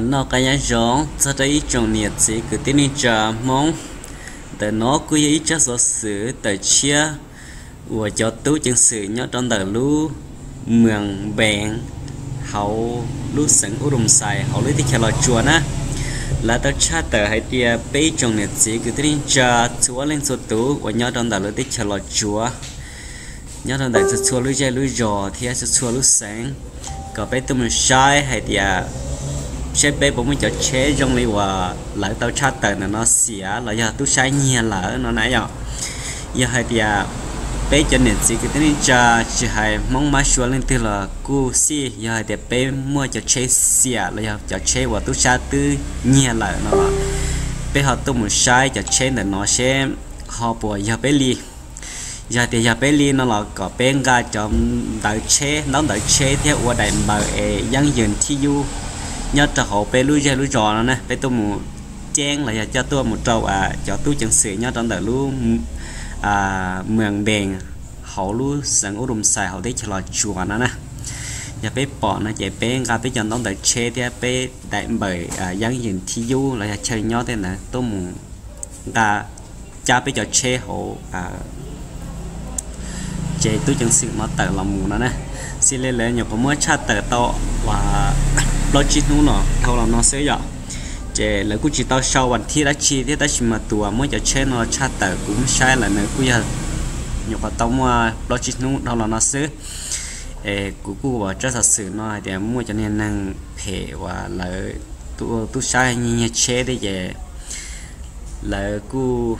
Noj qab nyob zoo txog rau ib tsoom niam txiv kwv tij neej tsa Hmoob. Ntawm no kuj yog ib tsab xov xwm tawm tshiab uas cov tub ceev xwm nyob rau ntawm lub moos Npees hauv lub xeev Ub Dum Xais hauv lub teb chaws Los Tsuas na, lawv tau tshaj tawm hais tias peb ib tsoom niam txiv kwv tij neej tsa txhua leej txhua tus uas nyob rau ntawm lub teb chaws Los Tsuas, nyob rau ntawm txhua txhua lub zej lub zos thiab txhua txhua lub xeev, kom peb tuaj mus saib hais tias saib peb puas muaj cov tsheb zoo li uas lawv tau tshaj tawm ntawm no xiam los yog tub sab nyiag lawm no na yom. Yog hais tias peb cov niam txiv kwv tij neej tsa tsis hais Hmoob Mab Suav leej twg los kuj xij, yog hais tias peb muaj cov tsheb xiam los yog cov tsheb uas tub sab twb nyiag lawm no los peb ho tuaj mus saib cov tsheb ntawm no seb ho puas yog peb li. Yog hais tias yog peb li no los kom peb nqa cov ntawv tsheb, ntaub ntawv tsheb thiab ua daim npaws es yeeb yws thib yub nyob rau hauv peb lub zej lub zos no na, peb tuaj mus ceeb los yog coj tuaj mus rau cov tub ceev xwm nyob rau ntawm lub moos Npees hauv lub xeev Ub Dum Xais hauv teb chaws Los Tsuas no na. Yog peb pom no ces peb nqa peb cov ntaub ntawv tsheb thiab peb daim npaws yeeb yws thib yub los yog chaw nyob tej ntawd tuaj mus nqa cab peb cov tsheb hauv tsev tub ceev xwm no tawm los mus no na. Xws li lawv nyuam qhuav muab tshaj tawm tau uas plaub tsib hnub no dhau los no xwb yom. Ces lawv kuj tsis tau sau vas thib dab tsi thiab, tab sis mas tus uas muab cov tsheb no tshaj tawm kuv muab saib lawm nws kuj yog nyuam qhuav tau muaj plaub tsib hnub dhau los no xwb. Es kuv kuj ua tsab xov xwm no hais tias muaj cov niag neeg phem uas lawv tub sab nyiag tsheb thiab ces lawv kuj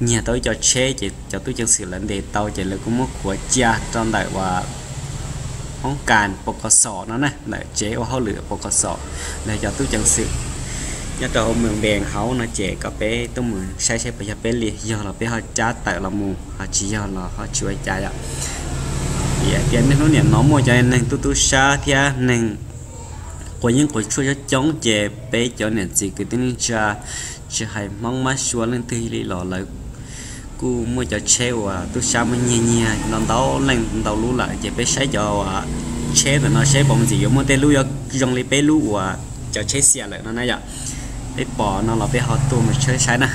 nyiag tau ib co tsheb ces cov tub ceev xwm lawv ntes tau ces lawv kuj muab khuav cia rau ntawm uas hoob kas pos kos xom no na, ntawm tsev ua hauj lwm pos kos xom, lawv cov tub ceev xwm nyob rau hauv moos Npees hauv no ces kom peb tuaj mus saib saib puas yog peb li, yog los peb ho cab tawm los mus, ho tsis yog los ho tsis ua cas yom. Vim tias niaj hnub niam no muaj cov neeg tub tub sab thiab neeg quav yeeb quav tshuaj coob coob ces peb cov niam txiv kwv tij neej tsa tsis hais Hmoob Mab Suav leej twg li los lawv kuj muaj cov tsheb uas tub sab muab nyiag nyiag ntau ntau leej ntau lub lawm ces peb saib cov uas tsheb ntawm no saib puas ntxim yuav muaj tej lub yuav zoo li peb lub uas cov tsheb xiam lawm no na yom. Peb pom no los peb ho tuaj mus tshawb saib na.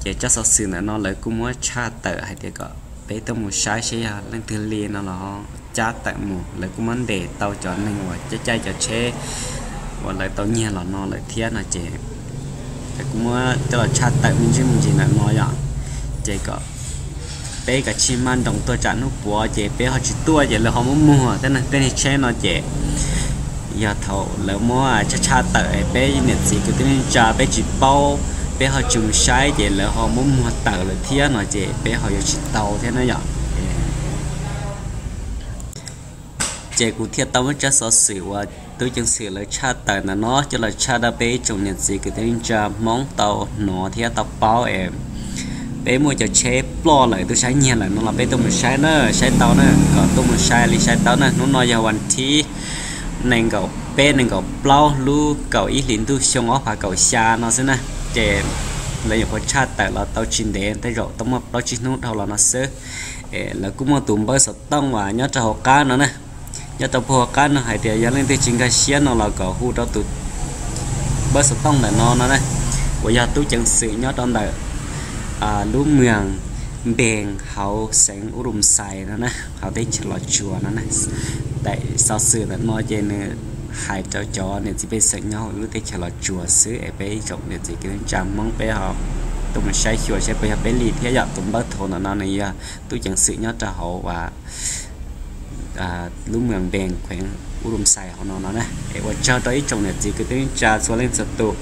Ces tsab xov xwm ntawm no lawv kuj muab tshaj tawm hais tias kom peb tuaj mus saib saib yog leej twg li no los cab tawm mus, lawv kuj muab ntes tau cov neeg uas caij caij cov tsheb uas lawv tau nyiag los no lawm thiab no ces lawv kuj muab coj los tshaj tawm me ntsis me ntsis ntawm no yom. Ces kom peb kav tsij maj nroos tuaj tsam hnub puav ces peb ho tsis tuaj ces lawv ho muab muag tej neeg tej niag tsheb no ces yog thaum lawv muab tshaj tshaj tawm es peb niam txiv kwv tij neej tsa peb tsis paub, peb ho tsis mus saib ces lawv ho muab muag tawm lawm thiab no ces peb ho yuav tsis tau thiab na yom. Ces kuv thiaj tau muab tsab xov xwm uas tub ceev xwm lawv tshaj tawm ntawm no coj los tshaj rau peb ib tsoom niam txiv kwv tij neej tsa Hmoob tau hnov thiab tau paub es peb muaj cov tsheb ploj lawm tub sab nyiag lawm no los peb tuaj mus saib na, saib tau na, kom tuaj mus saib li saib tau na. Hnub no yog vas thib nees nkaum peb nees nkaum plaub lub kaum ib hlis ntuj xyoo ob phav kaum xya no xwb na. Ces lawv nyuam qhuav tshaj tawm los tau tsis ntev, tej zaum tau muaj plaub tsib hnub dhau los no xwb. Lawv kuj muaj tus npawb xov tooj uas nyob rau hauv qab no na, nyob rau puag hauv qab no hais tias yog leej twg tsis nkag siab no los kom hu rau tus npawb xov tooj ntawm no no na, uas yog tub ceev xwm nyob rau ntawm lub moos Npees hauv xeev Ub Dum Xais no na, hauv teb chaws Los Tsuas no na. Daim xov xwm ntawm no ces nws hais rau cov niam txiv pej xeem nyob hauv lub teb chaws Los Tsuas xwb es peb ib tsoom niam txiv kwv tij neej tsa Hmoob peb ho tuaj mus saib xyuas saib puas yog peb li thiab yom. Tus npawb thaud ntawm no nws yog tub ceev xwm nyob rau hauv lub moos Npees kheev Ub Dum Xais hauv no no na. Es ua tsaug rau ib tsoom niam txiv kwv tij neej tsa txhua leej txhua tus